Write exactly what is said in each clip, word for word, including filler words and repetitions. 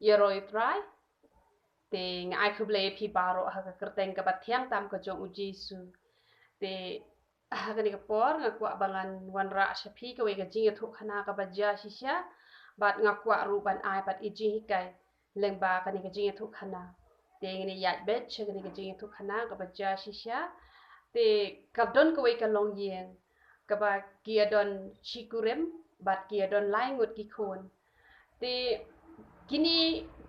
Ïaroh ïa u Trai. Te nga ai khublei ïa phi baroh ha ka kyrteng kaba thiang tam ka jong u Jisu. Te ha kane ka por nga kwah ba ngan wanrah sha phi kawei ka jingïathuhkhana kaba jia shisha. Bad nga kwah ruh ban ai pat i jinghikai lyngba kane ka jingïathuhkhana. Te ngin ïaid beit sha kane ka jingïathuhkhana kaba jia shisha. Te ka don kawei ka longïing kaba ki ïa don shi kurim bad ki ïa don lai ngut ki khun. Te kine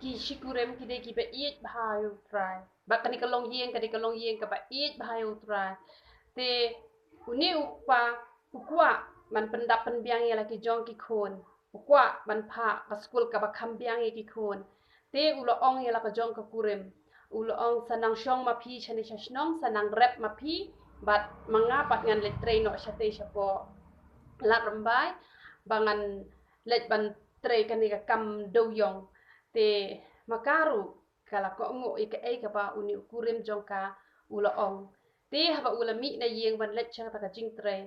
ki shi kurim ki dei kiba ïeit bha ïa u Trai. Bad kane ka longïing ka dei ka longïing kaba ïeit bha ïa u Trai. Te une u kpa u kwah ban pyndap pynbiang ïa la ki jong ki khun. U kwah ban phah ka skul kaba kham biang ïa ki khun. Te u la ong ïa la ka jong ka kurim, u la ong, sa nang shong ma phi shane sha shnong, sa nang rep ma phi, bad ma nga pat ngan leit trei noh shatei shapoh Lad Rymbai ba ngan leit ban trei kane ka kam dewïong. Te ma ka ruh ka la kohnguh ïa kaei kaba une u kurim jong ka u la ong. Te haba u la mih na ïing ban leit sha kata ka jingtrei,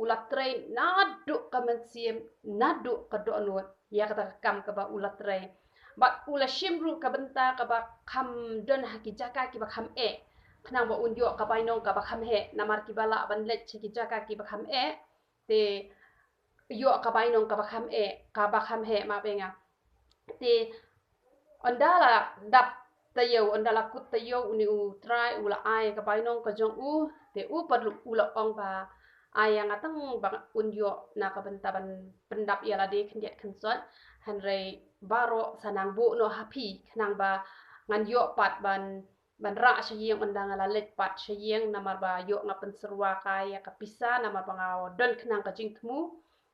u la trei naduh ka mynsiem, naduh ka dohnud ïa kata ka kam kaba u la trei. Bad u la shim ruh ka bynta kaba kham don ha ki jaka kiba kham eh, khnang ba un ïoh ka bainong kaba kham heh, namar kiba lah ban leit sha ki jaka kiba kham eh te ïoh ka bainong kaba kham eh, kaba kham heh, map ïa nga. Te ynda la dap taïew, ynda la kut taïew, une u Trai u la ai ka bainong ka jong u. Te u pat u la ong ba ai ïa nga tang ba un ïoh na ka bynta ban pyndap ïa lade khyndiat khynsoit. Hynrei baroh sa nang buh noh ha phi, khnang ba ngan ïoh pat ban ban rah sha ïing. Ynda nga la leit pat sha ïing, namar ba ïoh nga pynsyrwa kai ïa ka pisa, namar ba nga don khnang ka jingthmu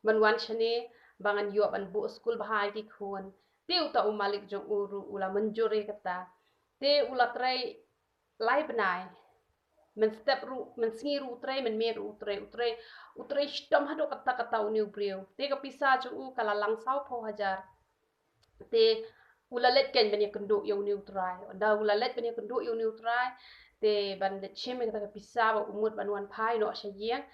ban wan shane ba ngan ïoh ban buh skul bha ïa ki khun. Te uta u malik jong u ruh u la mynjur ïa kata. Te u la trei lai bnai. Mynstep ruh, mynsngi ruh u trei, mynmiet ruh u trei, u trei, u trei shitom haduh katta katta une u briew. Te ka pisa jong u ka la lang sawphew hajar. Te u la leit kein ban ïakynduh ïa une u Trai. Ynda u la leit ban ïakynduh ïa une u Trai, te ban leit shim ïa kata ka pisa ba u mut ban wan phai noh sha ïing.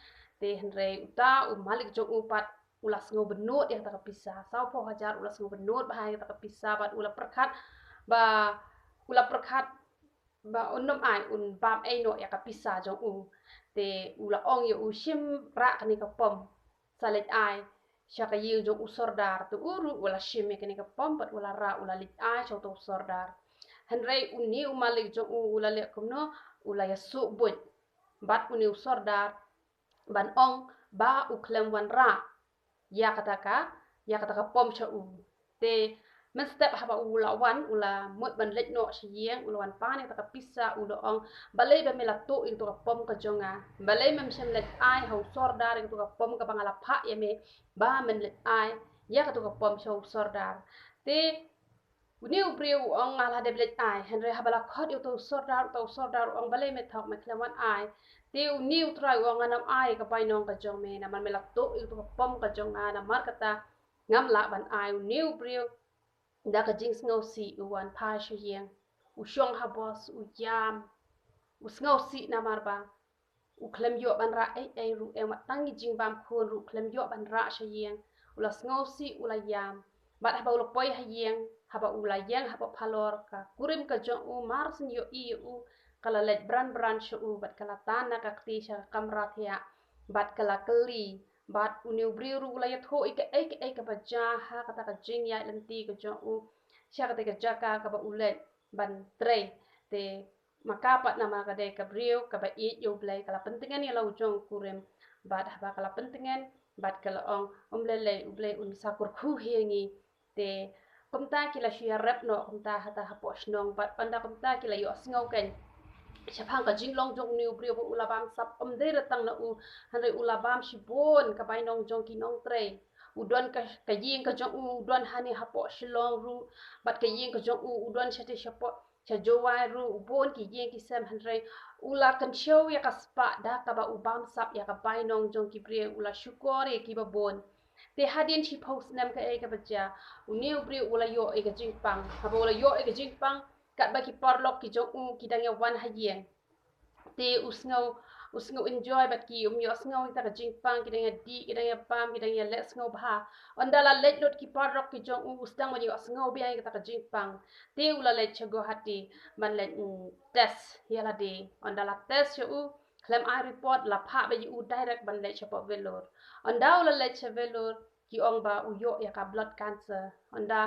Te hynrei uta u malik jong u pat u la sngew bynnud ïa kata ka pisa. Sawphew hajar u la sngew bynnud bha ïa kata ka pisa bad u la pyrkhat ba, u la pyrkhat ba un nym ai, un bam ei noh ïa ka pisa jong u. Te u la ong ïa u, shim rah kane ka pom, sa leit ai sha ka ïing jong u sordar. Te u ruh u la shim ïa kane ka pom bad u la rah, u la leit ai sha uta u sordar. Hynrei une u malik jong u u la leh kumno? U la ïasuh buit bad une u sordar ban ong ba u khlem wanrah ïa kata ka, ïa kata ka pom sha u. Te mynstep haba u la wan, u la mut ban leit noh sha ïing, u la wan pan ïa kata ka pisa, u la ong, balei ba me la tuh ïa kata ka pom ka jong nga? Balei mem shym leit ai ha u sordar ïa kata ka pom kaba nga la phah ïa me ba men leit ai ïa kata ka pom sha u sordar? Te une u briew u ong, nga la dep leit ai. Hynrei haba la khot ïa uta u sordar, uta u sordar u ong, balei me thok, me khlem wan ai? Te une u Trai u ong, ngan nym ai ka bainong ka jong me, namar me la tuh ïa uta ka pom ka jong nga. Namar kata ngam lah ban ai. Une u briew da ka jingsngewsih u wan phai sha ïing, u shong ha bos, u ïam, u sngewsih namar ba u khlem ïoh ban rah ei ei ruh, em, wat tang ïa jingbam khun ruh u khlem ïoh ban rah sha ïing. U la sngewsih, u la ïam. Bad haba u la poi ha ïing, haba u la ïeng hapoh phalor, ka kurim ka jong u, mar shen ïohi ïa u, ka la leit bran bran sha u bad ka la tan na ka kti sha ka kamra thiah bad ka la kylli. Bad une u briew ruh u la ïathuh ïa kaei kaei kaba jia ha kata ka jingïaid lynti ka jong u sha kata ka jaka kaba u leit ban trei. Te ma ka pat namar ka dei ka briew kaba ïeit ïa U Blei, ka la pyntngen ïa la u jong u kurim. Bad haba ka la pyntngen bad ka la ong, um lei lei, U Blei un sa kyrkhu hi ïa ngi. Te kumta ki la shu ïarep noh kumta hata hapoh shnong. Bad ynda kumta ki la ïohsngew kein shaphang ka jinglong jong une u briew ba u la bam sap, ym dei re tang na u, hynrei u la bam shibun ka bainong jong ki nongtrei. U don ka, ka ïing ka jong u, u don hangne hapoh Shillong ruh, bad ka ïing ka jong u, u don shatei shapoh sha Jowai ruh, u bun ki ïing ki sem. Hynrei u la kynshew ïa ka spah da kaba u bam sap ïa ka bainong jong ki briew, u la shukor ïa kiba bun. Te hadien shiphew snem kaei kaba jia? Une u briew u la ïoh ïa ka jingpang. Haba u la ïoh ïa ka jingpang, katba ki paralok ki jong u ki dang ïa wan ha ïing, te u sngew u sngew enjoy bad ki, um ïohsngew ïa kata ka jingpang, ki dang ïa dih, ki dang ïa bam, ki dang ïa leh sngewbha. Ynda la leit lut ki paralok ki jong u, u sdang ban ïohsngew biang ïa kata ka jingpang. Te u la leit sha Guwahati ban leit, mm, test ïa lade. Ynda la test sha u, khlem ai report, la phah beit ïa u direct ban leit sha pdeng Vellore. Ynda u la leit sha Vellore, ki ong ba u ïoh ïa ka blood cancer. Ynda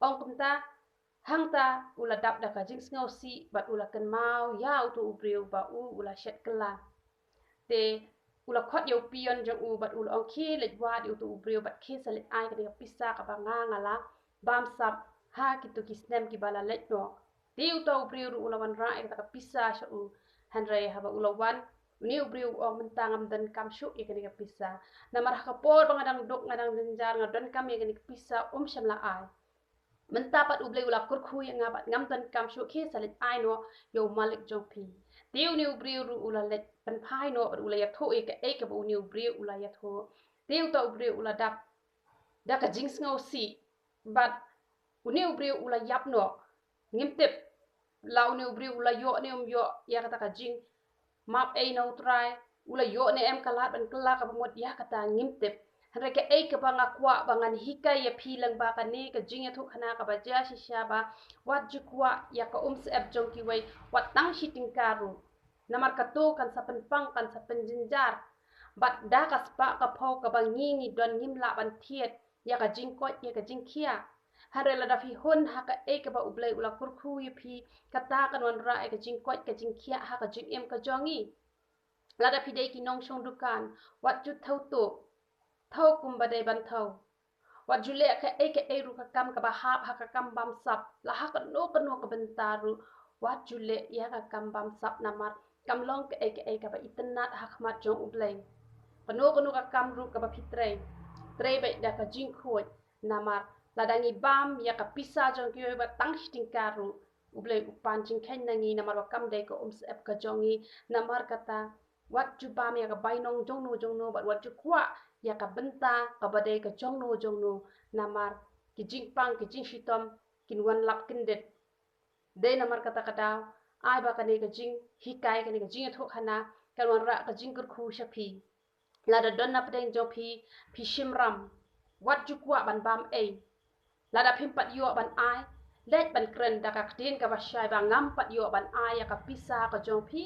ong kumta, hangta u la dap da ka jingsngewsih bad u la kynmaw ïa uto u briew ba u, u la shet kylla. Te u la khot ïa u peon jong u bad u la ong, khie leit wad ïa uto u briew bad khie sa leit ai kane ka pisa kaba nga, nga la bam sap ha kito ki snem kiba la leit noh. Te uto u briew ruh u la wanrah ïa kata ka pisa sha u. Hynrei haba u la wan, une u briew u ong, mynta ngam donkam shuh ïa kane ka pisa. Namar ha ka por ba nga dang duk, nga dang jynjar, nga donkam ïa kane ka pisa, um shym la ai. Mynta pat U Blei u la kyrkhu ïa nga bad ngam donkam shuh, khie sa leit ai noh ïa u malik jong phi. Te une u briew ruh u la leit pynphai noh bad u la ïathuh ïa kaei kaba une u briew u la ïathuh. Te uto u briew u la dap da ka jingsngewsih bad une u briew u la ïap noh. Ngim tip la une u briew u la ïoh ne um ïoh ïa kata ka jing map ei na U Trai, u la ïoh ne em ka lad ban kylla kaba mut ïa kata ngim tip. Hynrei kaei kaba nga kwah ba ngan hikai ïa phi lyngba kane ka jingïathuhkhana kaba jia shisha ba wat ju kwah ïa ka umsyep jong kiwei, wat tang shi tyngka ruh. Namar kato kan sa pynpang, kan sa pynjynjar. Bad da ka spah ka phew kaba ngi ngi don ngim lah ban thied ïa ka jingkoit ïa ka jingkhiah. Hynrei lada phi hun ha kaei kaba U Blei u la kyrkhu ïa phi, kata kan wanrah ïa ka jingkoit ka jingkhiah ha ka jingim ka jong ngi. Lada phi dei ki nongshong dukan, wat ju thew tuh, thew kumba dei ban thew. Wat ju leh kaei kaei ruh ka kam kaba hap ha ka kam bam sap, la ha kano kano ka bynta ruh, wat ju leh ïa ka kam bam sap namar kam long kaei kaei kaba itynnad ha khmat jong U Blei. Kano kano ka kam ruh kaba phi trei, trei beit da ka jingkhuid. Namar lada ngi bam ïa ka pisa jong kiwei ba tang shi tyngka ruh, U Blei u pan jingkheiñ na ngi namar ba kam dei ka umsyep ka jong ngi. Namar kata, wat ju bam ïa ka bainong jongno jongno bad wat ju kwah ïa ka bynta kaba dei ka jongno jongno. Namar ki jingpang ki jingshitom kin wan lap kyndit. Dei namar kata ka daw, ai ba kane ka jinghikai, kane ka jingïathuhkhana kan wanrah ka jingkyrkhu sha phi. Lada don na pdeng jong phi, phi shim ram, wat ju kwah ban bam ei. Lada phim pat ïoh ban ai, leit ban kren da ka ktien kaba shai ba ngam pat ïoh ban ai ïa ka pisa ka jong phi.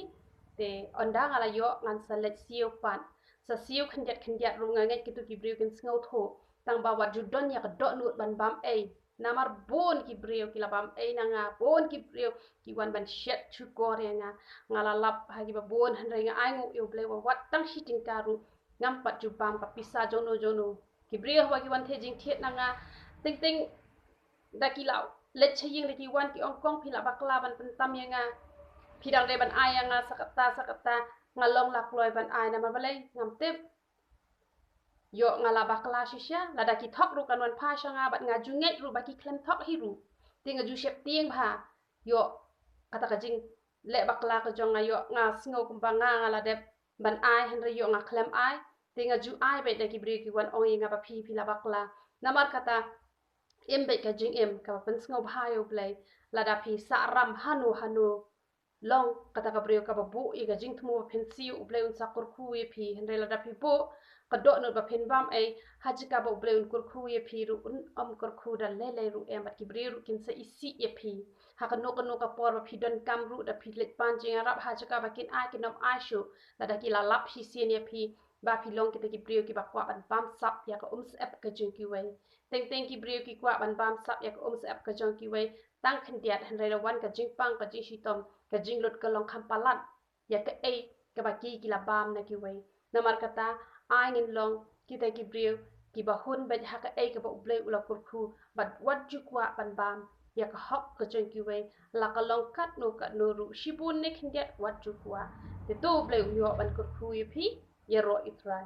Te ynda nga la ïoh ngan sa leit siew pat. Sa siew khyndiat khyndiat ruh nga ngeit kito ki briew kin sngewthuh. Tang ba wat ju don ïa ka dohnud ban bam ei. Namar bun ki briew ki la bam ei na nga, bun ki briew ki wan ban shet shukor ïa nga. Nga la lap ha kiba bun hynrei nga ai nguh ïa U Blei ba wat tang shi tyngka ruh ngam pat ju bam ka pisa jongno jongno. Ki briew haba ki wan thied jingthied na nga, teng teng da ki la leit sha ïing da ki wan ki ong, kong phi la bakla ban pyntam ïa nga, phi dang dei ban ai ïa nga sa kata sa kata, nga long la kloi ban ai namar balei ngam tip. Ïoh nga la bakla shisha, lada ki thok ruh kan wan phai sha nga bad nga ju ngeit ruh ba ki khlem thok hi ruh. Te nga ju sheptieng bha. Ïoh kata ka jingleh bakla ka jong nga, ïoh nga sngew kumba nga, nga la dep ban ai hynrei ïoh nga khlem ai. Te nga ju ai beit da ki briew ki wan ong ïa nga ba phi, phi la bakla. Namar kata, im beit ka jingim kaba pynsngewbha ïa U Blei. Lada phi sah ram hano hano, long kata ka briew kaba buh ïa ka jingthmu ba phin siew, U Blei un sa kyrkhu ïa phi. Hynrei lada phi buh ka dohnud ba phin bam ei, ha jaka ba U Blei un kyrkhu ïa phi ruh un ym kyrkhu da lei lei ruh em, bad ki briew ruh kin sa isih ïa phi. Ha kano kano ka por ba phi donkam ruh, da phi leit pan jingïarap ha jaka ba kin ai, kin ym ai shuh. Lada ki la lap shisien ïa phi ba phi long kita ki briew kiba kwah ban bam sap ïa ka umsyep ka jong kiwei. Teng teng ki briew ki kwah ban bam sap ïa ka umsyep ka jong kiwei tang khyndiat, hynrei la wan ka jingpang, ka jingshitom, ka jinglut ka long kham palat ïa kaei kaba ki, ki la bam na kiwei. Namar kata, ai ngin long kita ki briew kiba hun beit ha kaei kaba U Blei u la kyrkhu, bad wat ju kwah ban bam ïa ka hok ka jong kiwei, la ka long katno katno ruh, shibun ne khyndiat, wat ju kwah. Te to U Blei un ïoh ban kyrkhu ïa phi ïaroh ïa U Trai.